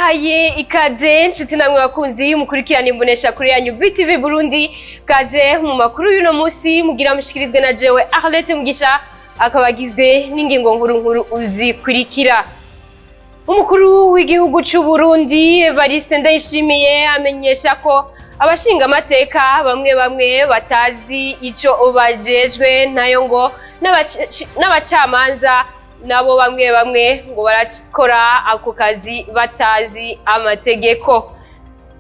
Ndabahaye ikaze nshuti namwe bakunzi mukurikirana imbonesha kuri yanyu BTV Burundi. Kaze mu makuru y'uno munsi mugira mushikirizwe na jewe Arlette Mugisha, akaba agizwe n'ingingo nkuru nkuru uzikurikira. Umukuru w'igihugu c'u Burundi Evariste Ndayishimiye amenyesha ko abashinga amateka bamwe bamwe batazi ico bajejwe, nayo ngo n'abacamanza nabo bamwe bamwe ngo barakora ako kazi batazi amategeko.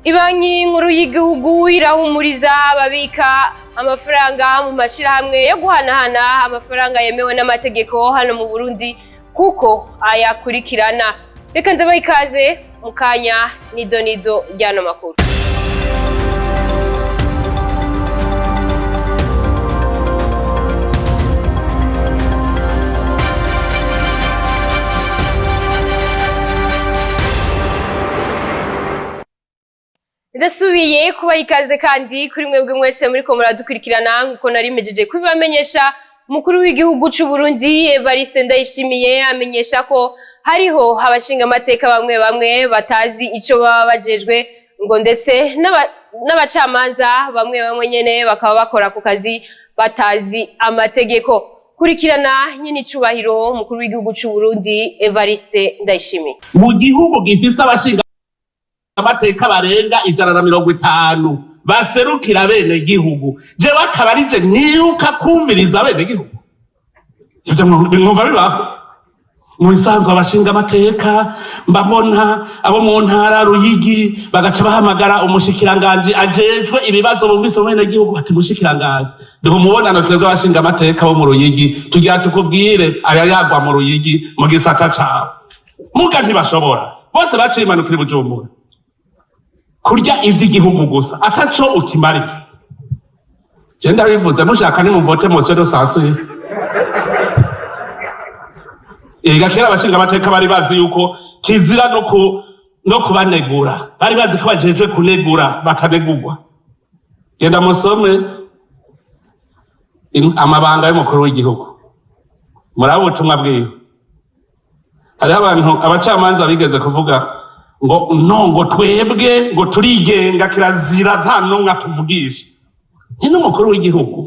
Ibanki nkuru y'igihugu irahumuriza ababika amafaranga mu mashirahamwe yo guhanahana amafaranga yemewe n'amategeko hano mu Burundi kuko ayakurikirana. Reka ndabaha ikaze mu kanya nido nido ry'ano makuru. Ndasubiye kubaha ikaze kandi kuri mwebwe mwese muriko muradukurikirana. Nkuko nari mpejeje kubibamenyesha, umukuru w'igihugu c'u Burundi Evariste Ndayishimiye amenyesha ko hariho abashinga amateka bamwe bamwe batazi ico baba bajejwe, ngo ndetse n'abacamanza bamwe bamwe nyene bakaba bakora ku kazi batazi amategeko. Kurikirana nyene icubahiro umukuru w'igihugu c'u Burundi Evariste Ndayishimiye. Mu gihugu gifise abashinga amateka barenga 150 baserukira bene gihugu, jewe akaba arije niruka kumviriza bene gihugu, ivyo mwumva bibaho? Mu bisanzwe abashinga amateka mbabona abo mu ntara Ruyigi bagaca bahamagara umushikiranganji ajejwe ibibazo bumvise mu bene gihugu, bati: "Mushikiranganji, duha umubonano, twebwe abashinga amateka bo mu Ruyigi tugira tukubwire aya yagwa mu Ruyigi mu gisata cawe." Muga ntibashobora, bose baciye imanukira i Bujumbura kurya ivy'igihugu gusa ataco ukimariye. Je ndabivuze, mushaka nimuvote motion de censure. Ega kera abashinga amateka bari bazi yuko kizira no kubanegura, bari bazi ko bajejwe kunegura bakanegurwa. Genda musome amabanga y'umukuru w'igihugu, muraba ubutumwa bwiwe. Hariho abantu, abacamanza bigeze kuvuga ngo no ngo twebwe ngo turigenga, kirazira nta n'umwe atuvugisha, ni n'umukuru w'igihugu.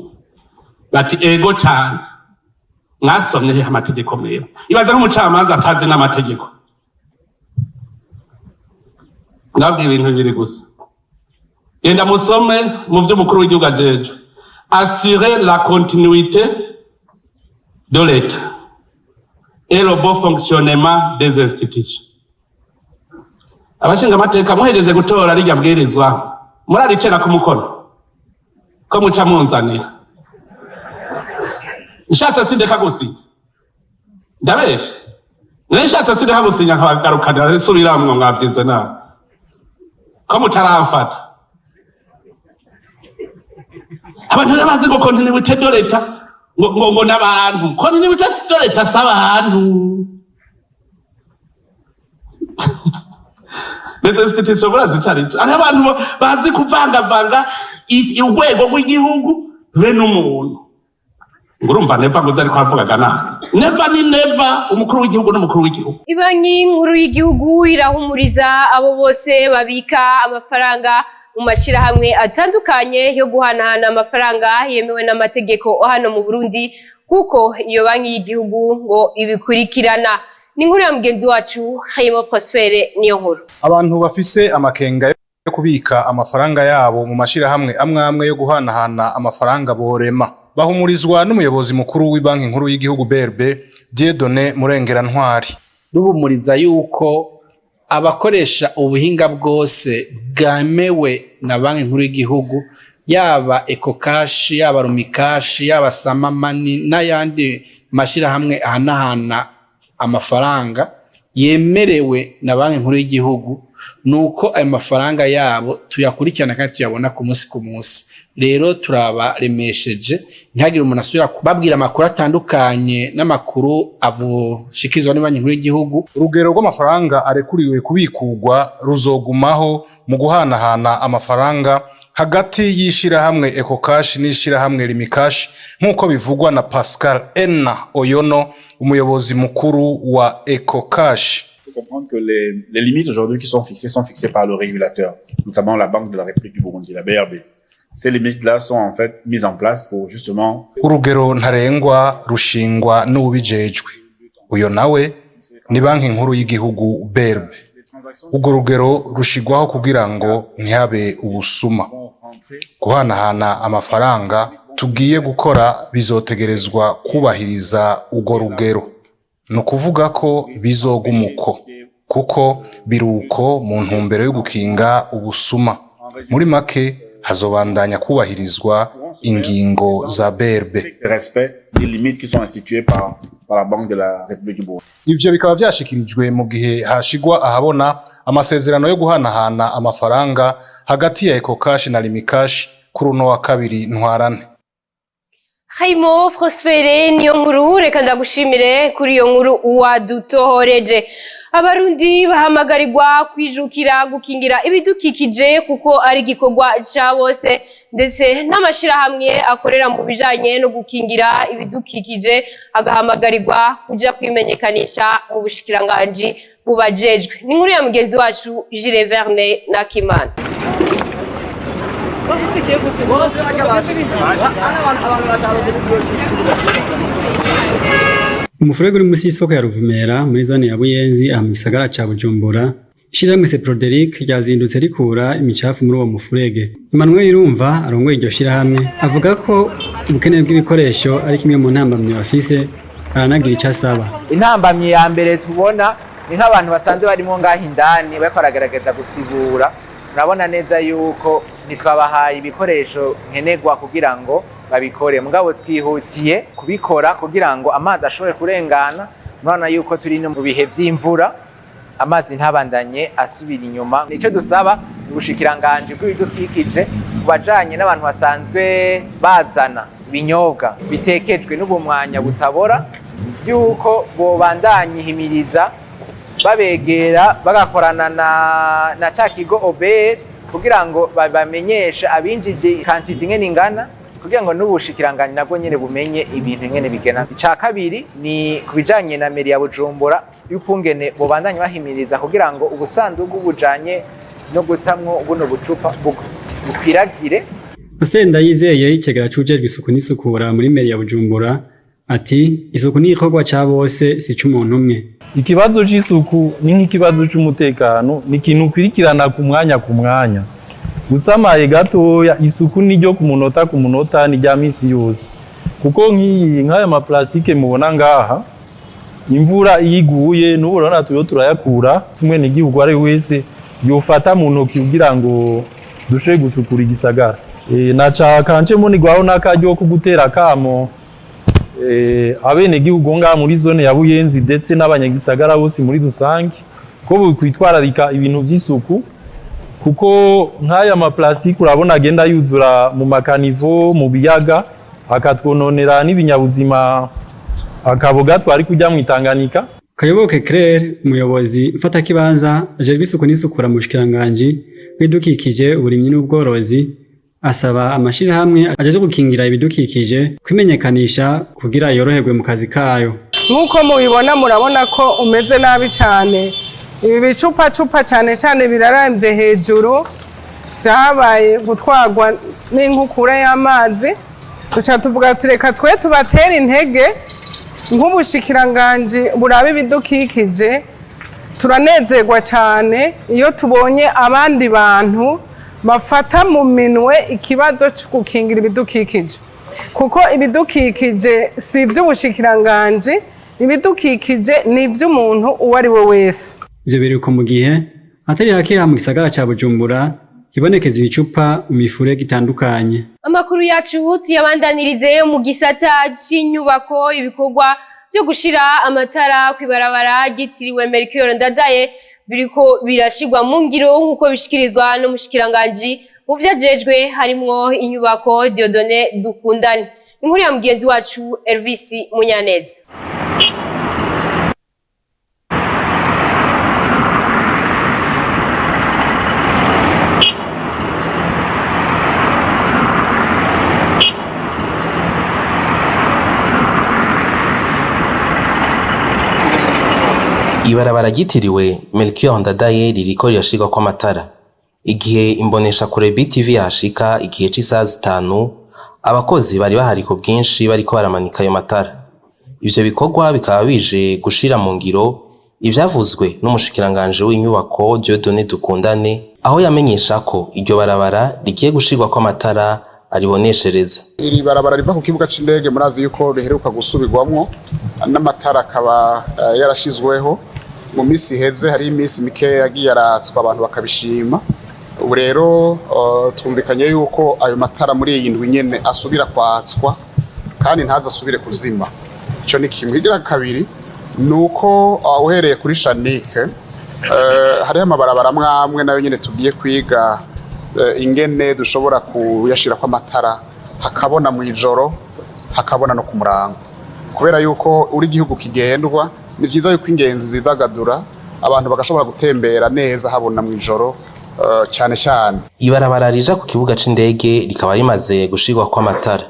Bati: "Ego cyane, mwasomye hehe amategeko mwebwe?" Ibaze nk'umucamanza atazi n'amategeko. Ndababwira ibintu bibiri gusa. Genda musome mu vy'umukuru w'igihugu ajejwe: assurer la continuité de l'État et le bon fonctionnement des institutions. Abashinga amateka, muhejeje gutora rirya bwirizwa, muraricera ku mukono ko muca munzanira? Nshatse sindeka gusinya, ndabesha? Nishatse sindeka gusinya nkabagarukanira subiramwo mwavyize nabi ko mutaramfata. Abantu rero bazi ngo continuité de l'État, ngo n'abantu, continuité de l'État si abantu. Les institutions murazi ico arico? Hariho abantu bazi kuvangavanga urwego rw'igihugu be n'umuntu. Ngo urumva Neva ngo uzi, ariko avugaga nabi. Neva ni Neva, umukuru w'igihugu n'umukuru w'igihugu. Ibanki nkuru y'igihugu irahumuriza abo bose babika amafaranga mu mashirahamwe atandukanye yo guhanahana amafaranga yemewe n'amategeko hano mu Burundi, kuko iyo banki y'igihugu ngo ibikurikirana. Ni inkuru ya mugenzi wacu Hayimo Prospere niyo nkuru. Abantu bafise amakenga yo kubika amafaranga yabo mu mashirahamwe amwe amwe yo guhanahana amafaranga borema, bahumurizwa n'umuyobozi mukuru w'ibanki nkuru y'igihugu BRB, Dieudonné Murengerantwari. Duhumuriza yuko abakoresha ubuhinga bwose bwemewe na Banki Nkuru y'igihugu, yaba Ecocash, yaba Lumicash, yaba Sama Money n'ayandi mashirahamwe ahanahana amafaranga yemerewe na Banki Nkuru y'igihugu, nuko ayo mafaranga yabo tuyakurikirana kandi tuyabona ku munsi ku munsi. Rero turabaremesheje, ntihagire umuntu asubira kubabwira amakuru atandukanye n'amakuru avushikirizwa n'ibanki nkuru y'igihugu. Urugero rw'amafaranga arekuriwe kubikurwa ruzogumaho mu guhanahana amafaranga hagati y'ishirahamwe Ecocash n'ishirahamwe Lumicash, nk'uko bivugwa na Pascal Ena Oyono, umuyobozi mukuru wa Ecocash. Il faut comprendre que les limites aujourd'hui qui sont fixées par le régulateur, notamment la Banque de la République du Burundi, la BRB. Ces limites-là sont en fait mises en place pour justement Urugero ntarengwa rushingwa n'uwubijejwe, uyo nawe ni Banki Nkuru y'igihugu BRB. Urwo rugero rushigwaho kugira ngo ntihabe ubusuma. Guhanahana amafaranga tugiye gukora bizotegerezwa kubahiriza urwo rugero, ni ukuvuga ko bizoguma uko kuko biruko mu ntumbero yo gukinga ubusuma. Muri make, hazobandanya kubahirizwa ingingo za BRB. Respect des limites qui sont instituées par la Banque de la République du Burundi. Ivyo bikaba vyashikirijwe mu gihe hashigwa ahabona amasezerano yo guhanahana amafaranga hagati ya Ecocash na Lumicash kuri uno wa kabiri Ntwarante. Haimo Prospere niyo nkuru, reka ndagushimire kuri iyo nkuru wadutohoreje. Abarundi bahamagarirwa kwijukira gukingira ibidukikije kuko ari igikorwa ca bose, ndetse n'amashirahamwe akorera mu bijanye no gukingira ibidukikije agahamagarirwa kuja kwimenyekanisha mu bushikiranganji bubajejwe. Ni inkuru ya mugenzi wacu Jules Verne Nakimana. Umufurege uri munsi y'isoko ya Ruvumera muri zone ya Buyenzi aha mu gisagara ca Bujumbura, ishirahamwe Seproderic ryazindutse rikura imicafu muri uwo mufurege. Emmanuel Irumva arongoye iryo shirahamwe avuga ko ubukene bw'ibikoresho ari kimwe mu ntambamyi bafise, aranagira ico asaba. Intambamyi ya mbere tubona ni nk'abantu basanze barimo ngaho indani bariko baragerageza gusibura. Urabona neza yuko ntitwabahaye ibikoresho nkenerwa kugira ngo babikore, mugabo twihutiye kubikora kugira ngo amazi ashobore kurengana. Murabona yuko turi no mu bihe vy'imvura, amazi ntabandanye asubira inyuma. Nico dusaba ubushikiranganji bw'ibidukikije ku bajanye n'abantu basanzwe bazana ibinyobwa bitekejwe n'ubumwanya butabora, yuko bobandanya ihimiriza babegera bagakorana na ca kigo OBR kugira ngo bamenyeshe abinjije quantité ingene ingana, kugira ngo n'ubushikiranganji nabwo nyene bumenye ibintu ingene bigena. Ica kabiri ni ku bijanye na mairie ya Bujumbura, y'ukungene bobandanya bahimiriza kugira ngo ubusandugu bujanye no gutamwo buno bucupa bukwiragire. Hussein Ndayizeye, icegera c'uwujejwe isuku n'isukura muri mairie ya Bujumbura, ati isuku ni igikorwa ca bose, si c'umuntu umwe. Ikibazo c'isuku ni nk'ikibazo c'umutekano, ni ikintu ukwirikirana ku mwanya ku mwanya. Usamaye gatoya, isuku ni ryo ku munota ku munota, ni rya misi yose, kuko nk'iyi nk'aya maplastike mubona ngaha, imvura iyo iguye n'ubu urabona turiho turayakura. Tumwe n'igihugu ari wese yofata mu ntoki kugira ngo dushobore gusukura igisagara. Naca kanje munigwaho n'akaryo ko gutera akamo abenegihugu ngaha muri zone ya Buyenzi ndetse n'abanyagisagara bose muri rusange ko bokwitwararika ibintu vy'isuku, kuko nk'aya maplastike urabona agenda yuzura mu makanivo, mu biyaga, akatwononera n'ibinyabuzima, akaboga twari kujya mu Itanganika. Kayoboke Claire, umuyobozi mfatakibanza ajejwe isuku n'isukura mu bushikiranganji bw'ibidukikije, uburimyi n'ubworozi, asaba amashirahamwe ajejwe gukingira ibidukikije kwimenyekanisha kugira yoroherwe mu kazi kayo. Nk'uko mubibona, murabona ko umeze nabi cyane. Ibi bicupacupa cyane cyane birarambye hejuru, byabaye gutwarwa n'inkukura y'amazi. Duca tuvuga tureka twe tubatera intege nk'ubushikiranganji buraba ibidukikije. Turanezerwa cyane iyo tubonye abandi bantu bafata mu minwe ikibazo cyo gukingira ibidukikije, kuko ibidukikije si iby'ubushikiranganji, ibidukikije ni iby'umuntu uwo ari we wese. Ivyo biruko mu gihe atari hake mu gisagara ca Bujumbura hibonekeza ibicupa mu mifurege itandukanye. Amakuru yacu tuyabandanirize mu gisata c'inyubako. Ibikorwa byo gushira amatara kw'ibarabara ryitiriwe Melchior Ndadaye biriko birashirwa mu ngiro, nk'uko bishikirizwa n'umushikiranganji mu vyajejwe harimwo inyubako, Dieudonné Dukundane. Inkuru ya mugenzi wacu Elvis Munyaneza. Ibarabara ryitiriwe Melchior Ndadaye ririko rirashirwako amatara. Igihe imboneshakure BTV yahashika igihe c'isaha 5, abakozi bari bahari ku bwinshi bariko baramanika ayo matara. Ivyo bikorwa bikaba bije gushira mu ngiro ivyavuzwe n'umushikiranganje w'inyubako Dieudonné Dukundane, aho yamenyesha ko iryo barabara rigiye gushirwako amatara ariboneshereza. Iri barabara riva ku kibuga c'indege, murazi yuko riheruka gusubirwamwo n'amatara akaba yarashizweho mu minsi iheze. Hari iminsi mike yagiye aratswa, abantu bakabishima. Ubu rero twumvikanye yuko ayo matara muri iyi ndwi nyene asubira kwatswa kandi ntaze asubire kuzima. Ico ni kimwe. Igira kabiri ni uko uhereye kuri Shanike hariho amabarabara amwe amwe nayo nyene tugiye kwiga ingene dushobora kuyashirako amatara, hakabona mw'ijoro, hakabona no ku murango, kubera yuko uri igihugu kigendwa, ni vyiza yuko ingenzi zidagadura, abantu bagashobora gutembera neza habona mw'ijoro cyane cyane. Ibarabara rija ku kibuga c'indege rikaba rimaze gushirwako amatara.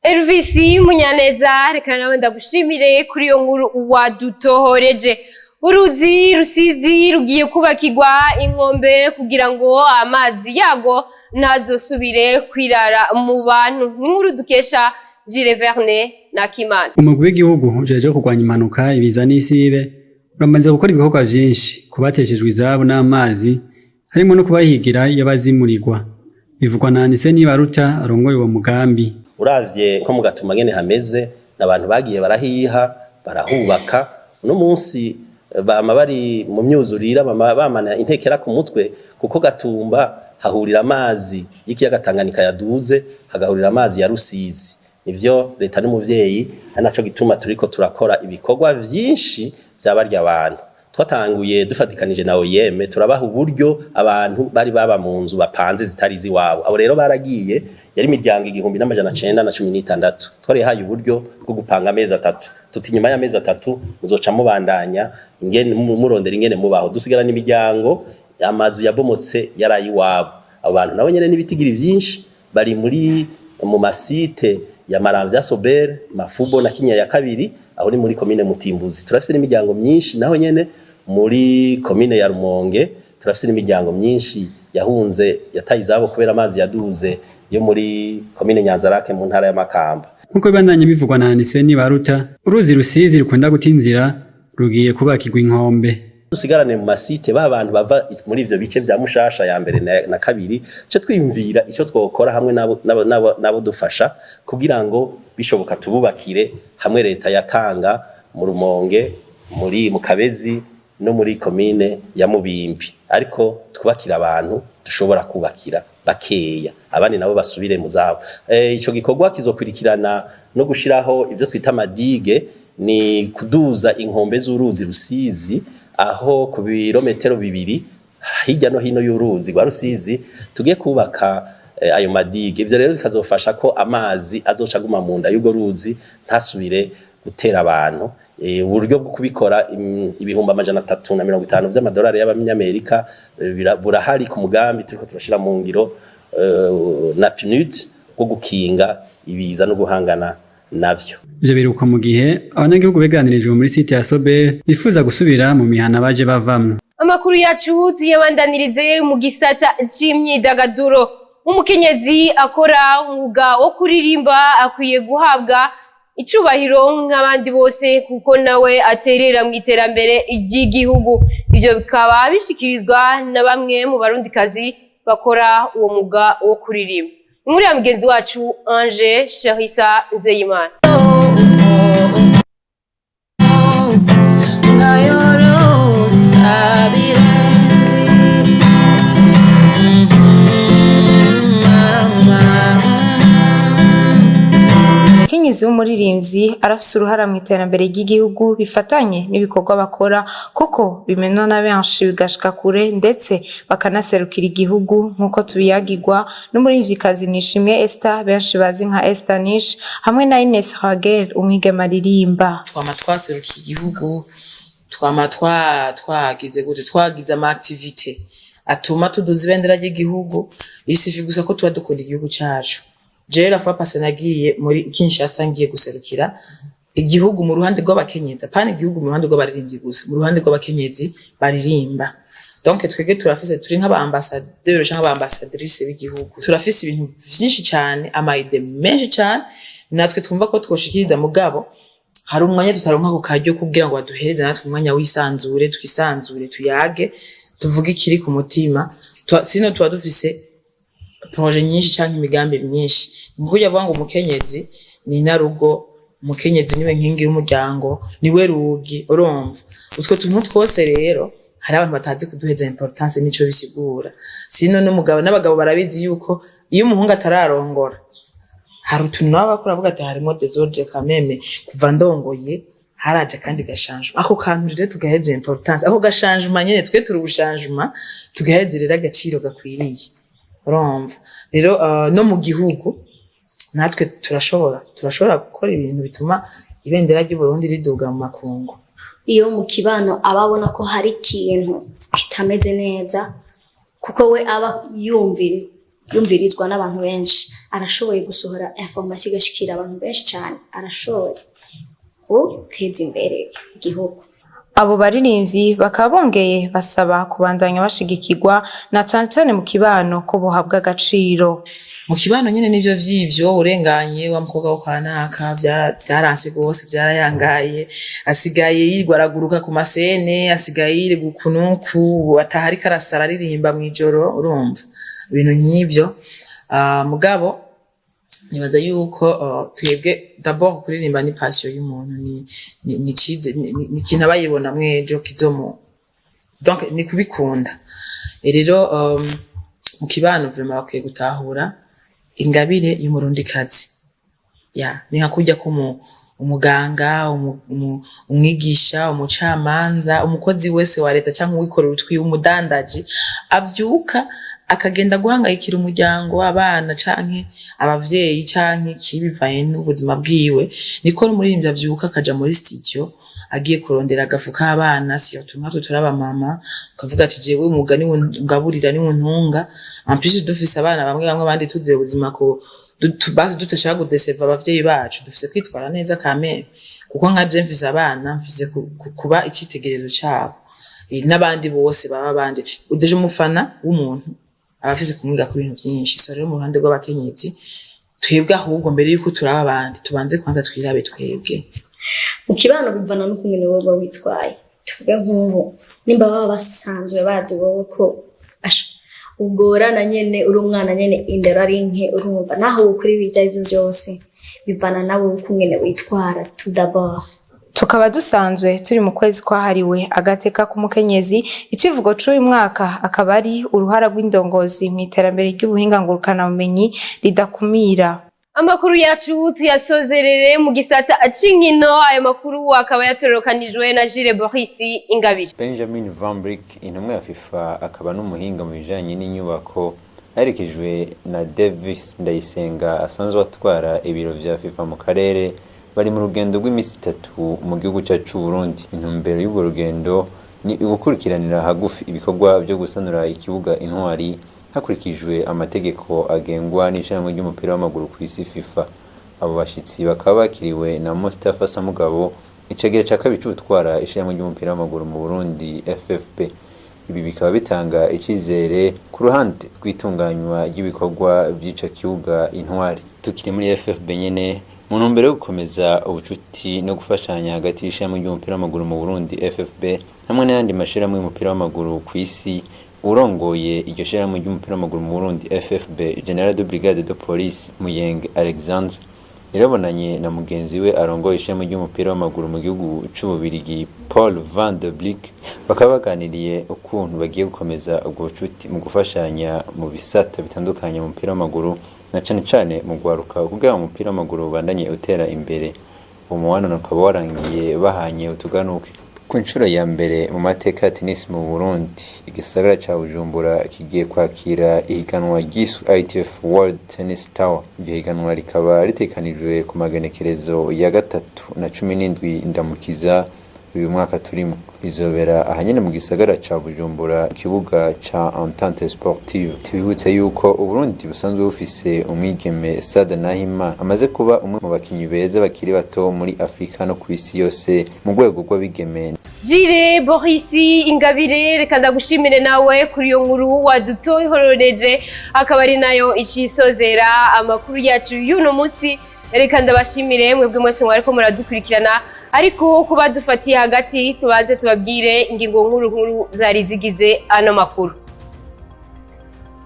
Elvis Munyaneza, reka nawe ndagushimire kuri iyo nkuru wadutohoreje. Uruzi Rusizi rugiye kubakirwa inkombe kugira ngo amazi yago ntazosubire kwirara mu bantu. Ni inkuru dukesha Gilles Verne na Kimana. Umugwi w'igihugu ujejwe kurwanya impanuka, ibiza n'isibe uramaze gukora ibikorwa vyinshi kubateshejwe izabo n'amazi, harimo no kubahigira iyo bazimurirwa. Bivugwa na Anise Nibaruta arongoye uwo mugambi. Uravye nko mu Gatuma ngene hameze, n'abantu bagiye barahiha barahubaka, uno munsi bama bari mu myuzurira, bama bamana intekera ku mutwe, kuko Gatumba hahurira amazi y'ikiyaga Tanganyika yaduze, hagahurira amazi ya Rusizi. Nivyo, leta n'umuvyeyi, ari naco gituma turiko turakora ibikorwa vyinshi vyabarya abantu. Twatanguye dufatikanije na OIM, turabaha uburyo abantu bari baba mu nzu bapanze zitari iziwabo. Abo rero baragiye, yari imiryango 1916. Twarihaye uburyo bwo gupanga amezi 3, tuti nyuma y'amezi 3 muzoca mubandanya ingene murondera ingene mubaho. Dusigara n'imiryango amazu yabomotse yarayi iwabo. Abo bantu nabo nyene n'ibitigiri vyinshi bari muri mu masite ya Maramvya, Sobere, Mafubo na Kinya ya kabiri, aho ni muri komine Mutimbuzi. Turafise n'imiryango myinshi naho nyene muri komine ya Rumonge. Turafise n'imiryango myinshi yahunze, yataye izabo kubera amazi yaduze, yo muri komine Nyanzarake mu ntara ya Makamba. Nk'uko bibandanye bivugwa na Anise Nibaruta, uruzi Rusizi rukunda guta inzira rugiye kubakirwa inkombe. Dusigarane mu masite ba bantu bava muri ivyo bice vya Mushasha ya mbere na kabiri, ce twiyumvira ico twokora hamwe nabo dufasha kugira ngo bishoboka tububakire hamwe leta yatanga mu Rumonge, muri mu Kabezi no muri komine ya Mubimbi, ariko twubakira abantu dushobora kubakira bakeya, abandi nabo basubire mu zabo. Ico gikorwa kizokurikirana no gushiraho ivyo twita amadige, ni kuduza inkombe z'uruzi Rusizi, aho ku birometero 2 hirya no hino y'uruzi rwa Rusizi tugiye kubaka ayo madige. Ivyo rero bikazofasha ko amazi azoca aguma mu nda y'urwo ruzi, ntasubire gutera abantu. Uburyo bwo kubikora, 350,000 vy'amadolari y'abanyamerika, burahari ku mugambi turiko turashira mu ngiro na PNUD wo gukinga ibiza no guhangana navyo. Ivyo biruko mu gihe abanyagihugu beganirijwe muri site ya Sobel bifuza gusubira mu mihana baje bavamwo. Amakuru yacu tuyabandanirize mu gisata c'imyidagaduro. Umukenyezi akora umwuga wo kuririmba akwiye guhabwa icubahiro nk'abandi bose, kuko nawe aterera mu iterambere ry'igihugu. Ivyo bikaba bishikirizwa na bamwe mu barundikazi bakora uwo mwuga wo kuririmba. Inkuru ya mugenzi wacu Ange Sherisa Nzeyimana. Umukenyezi Umukenyezi w'umuririmbyi arafise uruhara mu iterambere ry'igihugu bifatanye n'ibikorwa bakora, kuko bimenwa na benshi bigashika kure, ndetse bakanaserukira igihugu, nk'uko tubiyagirwa n'umuririmvyikazi Nishimwe Esther, benshi bazi nka Esther Nish, hamwe na Ines Raguel, umwigeme aririmba. Twama twaserukiye igihugu, twama twagize gute, twagize ama activités atuma tuduza ibendera ry'igihugu. Il suffit gusa ko tuba dukunda igihugu cacu. Jewe la fois passée nagiye muri Kinshasa, ngiye guserukira igihugu mu ruhande rw'abakenyezi, apana igihugu mu ruhande rw'abaririmbyi gusa, mu ruhande rw'abakenyezi baririmba. Donc twebwe turafise, turi nk'aba ambassadeur canke aba ambassadrice b'igihugu. Turafise ibintu vyinshi cane, ama idées menshi cane natwe twumva ko twoshikiriza, mugabo hari umwanya tutaronka ako karyo kugira ngo baduhereze natwe umwanya wisanzure, twisanzure, tuyage, tuvuge ikiri ku mutima. Sino tuba dufise projets nyinshi canke imigambi myinshi. Ni kuburyo avuga ngo umukenyezi ni inarugo, umukenyezi niwe nkingi y'umuryango, niwe rugi. Urumva utwo tuntu twose rero hari abantu batazi kuduheza importance nico bisigura. Sino n'umugabo n'abagabo barabizi yuko iyo umuhungu atararongora hari utuntu baba bakora, avuga ati harimo désordre quand même, kuva ndongoye haraje kandi ga changement. Ako kantu rero tugaheza importance, ako ga changement nyene, twe turi ubushangement, tugaheza rero agaciro gakwiriye. Urumva rero no mu gihugu natwe turashobora gukora ibintu bituma ibendera ry'u Burundi riduga mu makungu. Iyo mu kibano aba abona ko hari ikintu kitameze neza, kuko we aba yumvirizwa n'abantu benshi, arashoboye gusohora information igashikira abantu benshi cyane, arashoboye guteza imbere igihugu. Abo baririmbyi bakaba bongeye basaba kubandanya bashigikirwa, na cane cane mu kibano, ko bohabwa agaciro. Mu kibano nyene nivyo vy'ivyo urenganye wa mukobwa wo kwa naka, vyaranse rwose, vyarayangaye, asigaye yirirwa araguruka ku ma scènes, asigaye yirirwa uku n'uku, ataha ariko arasara, aririmba mw'ijoro. Urumva ibintu nk'ivyo. Mugabo nibaza yuko twebwe d'abord kuririmba ni passion y'umuntu, ni ikintu aba yibona mwejo kizomu, donc ni kubikunda. Rero mu kibano vraiment bakwiye gutahura ingabire y'umurundikazi. Ya ni nka kurya ko umuganga, umwigisha, umucamanza, umukozi wese wa leta cyangwa uwikorera utwiwe, umudandaji avyuka akagenda guhangayikira umuryango, abana canke abavyeyi canke iki, bivanye n'ubuzima bwiwe, niko n'umuririmbyi avyuka akaja muri studio agiye kurondera agafu k'abana. Surtout nkatwe turi abamama, ukavuga ati jewe umwuga niwo ngaburira, niwo ntunga. En plus dufise abana bamwe bamwe, abandi tuzeye ubuzima ko basi tudashaka kudeseva abavyeyi bacu, dufise kwitwara neza kamere, kuko nka je mfise abana, mfise kuba icitegererezo cabo. N'abandi bose baba banje udeje. Umufana w'umuntu aba afise kumwiga ku bintu vyinshi. So rero mu ruhande rw'abakenyezi, twebwe ahubwo mbere yuko turaba abandi, tubanze kwanza twirabe twebwe. Mu kibano bivana n'ukungene wowe uba witwaye. Tuvuge nk'ubu nimba baba basanzwe bazi wowe ko asha ugorana nyene, uri umwana nyene, indero ari nke, urumva naho ukora ibi ibyo ari byo byose bivana nawe ukungene witwara tout d'abord. Tukaba dusanzwe turi mu kwezi kwahariwe agateka k'umukenyezi. Icivugo c'uyu mwaka akaba ari uruhara rw'indongozi mu iterambere ry'ubuhinga ngurukanabumenyi ridakumira. Amakuru yacu tuyasozerere mu gisata c'inkino. Ayo makuru akaba yatororokanijwe na Gilles Boris Ingabire. Benjamin Van Brick, intumwa ya FIFA akaba n'umuhinga mu bijanye n'inyubako, aherekejwe na Davis Ndayisenga asanzwe atwara ibiro vya FIFA mu karere, bari mu rugendo rw'iminsi 3 mu gihugu cyacu c'u Burundi. Intumbero y'urwo rugendo ni ugukurikiranira hagufi ibikorwa vyo gusanura ikibuga Intwari hakurikijwe amategeko agengwa n'ishirahamwe ry'umupira w'amaguru ku isi FIFA. Abo bashitsi bakaba bakiriwe na Mustafa Samugabo, icegera ca kabiri c'utwara ishirahamwe ry'umupira w'amaguru mu Burundi FFB. Ibi bikaba bitanga icizere ku ruhande rw'itunganywa ry'ibikorwa vy'ico kibuga Intwari. Tukiri muri FFB nyene, mu ntumbero yo gukomeza ubucuti no gufashanya hagati y'ishirahamwe ry'umupira w'amaguru mu Burundi FFB hamwe n'ayandi mashirahamwe y'umupira w'amaguru ku isi, urongoye iryo shirahamwe ry'umupira w'amaguru mu Burundi FFB, Général de Brigade de Police Muyenge Alexandre, Yarabonanye na mugenzi we arongoye ishami ry'umupira w'amaguru mu gihugu c'Ububirigi, Paul van de Blick, bakaba baganiriye ukuntu bagiye gukomeza ubwo bucuti mu gufashanya mu bisata bitandukanye mu mupira w'amaguru, na cane cane mu gwaruka, kugira ngo umupira w'amaguru ubandanye utera imbere. Uwo mubonano ukaba warangiye bahanye utuganuke. Ku nshuro ya mbere mu mateka ya tennis mu Burundi, igisagara ca Bujumbura kigiye kwakira ihiganwa ryiswe ITF World Tennis Tour. Iryo higanwa rikaba ritegekanijwe ku magenekerezo ya 3 na 17 Ndamukiza uyu mwaka turimo. Rizobera ahanyene mu gisagara ca Bujumbura, mu kibuga ca Entente Sportive. Tubibutse yuko Uburundi busanzwe bufise umwigeme Sada Nahima amaze kuba umwe mu bakinyi beza bakiri bato muri Afrika no kw'isi yose mu rwego rw'abigeme. Jire Boris Ingabire, reka ndagushimire nawe kuri iyo nkuru wadutohororeje, akaba ari nayo icisozera amakuru yacu y'uno munsi. Reka ndabashimire mwebwe mwese mwariko muradukurikirana, ariko kuba dufatiye hagati tubanze tubabwire ingingo nkuru nkuru zari zigize ano makuru.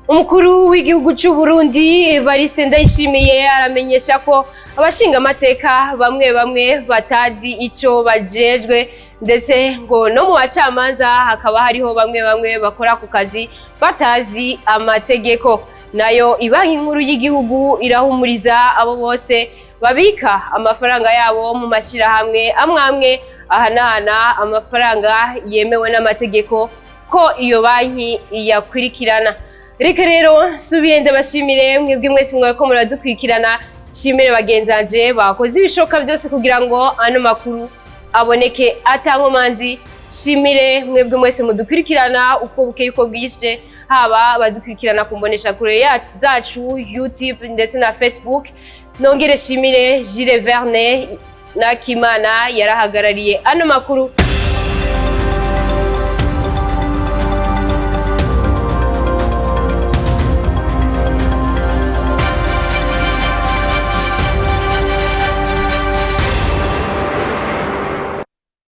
Umukuru w'igihugu c'u Burundi Evariste Ndayishimiye aramenyesha ko abashinga amateka bamwe bamwe batazi ico bajejwe, ndetse ngo no mu bacamanza hakaba hariho bamwe bamwe bakora ku kazi batazi amategeko. Nayo Ibanki Nkuru y'Igihugu irahumuriza abo bose babika amafaranga yabo mu mashirahamwe amwe amwe ahanahana amafaranga yemewe n'amategeko, ko iyo banki yakurikirana. Reka rero nsubiye ndabashimire mwebwe mwese mwariko muradukurikirana, nshimire bagenzanje bakoze ibishoboka byose kugira ngo ano makuru aboneke atankomanzi, nshimire mwebwe mwese mudukurikirana uko bukeye uko bwije, haba abadukurikirana ku mboneshakure zacu YouTube ndetse na Facebook. Nongere shimire Gilles Verne Nakimana yarahagarariye ano makuru.